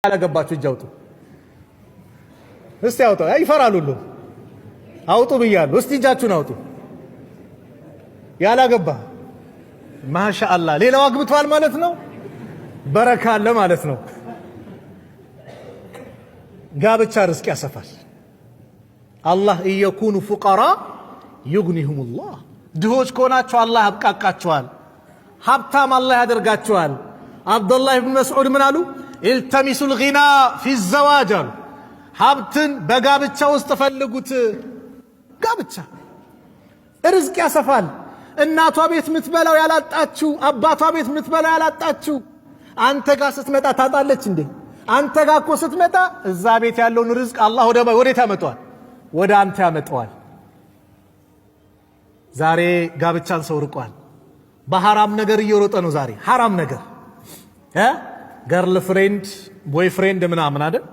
ያላገባችሁ እጅ አውጡ እስቲ አውጡ። ይፈራሉ ሁሉ። አውጡ ብያለሁ። እስቲ እጃችሁን አውጡ። ያላገባ ማሻአላህ። ሌላው አግብቷል ማለት ነው። በረካ አለ ማለት ነው። ጋብቻ ርዝቅ ያሰፋል። አላህ إن يكونوا فقراء يغنهم الله። ድሆች ከሆናችሁ አላህ ያብቃቃችኋል። ሀብታም አላህ ያደርጋችኋል። አብዱላህ ብን መስዑድ ምን አሉ? التمسوا الغنى في الزواج አሉ። ሀብትን በጋብቻ ውስጥ ፈልጉት። ጋብቻ ርዝቅ ያሰፋል። እናቷ ቤት የምትበላው ያላጣችው፣ አባቷ ቤት የምትበላው ያላጣችው አንተ ጋር ስትመጣ ታጣለች እንዴ? አንተ ጋር እኮ ስትመጣ እዛ ቤት ያለውን ርዝቅ አላህ ወዴት ያመጣዋል? ወደ አንተ ያመጣዋል። ዛሬ ጋብቻን ሰው ርቋል። በሐራም ነገር እየሮጠ ነው። ዛሬ ሐራም ነገር girlfriend፣ boyfriend ምናምን አይደል?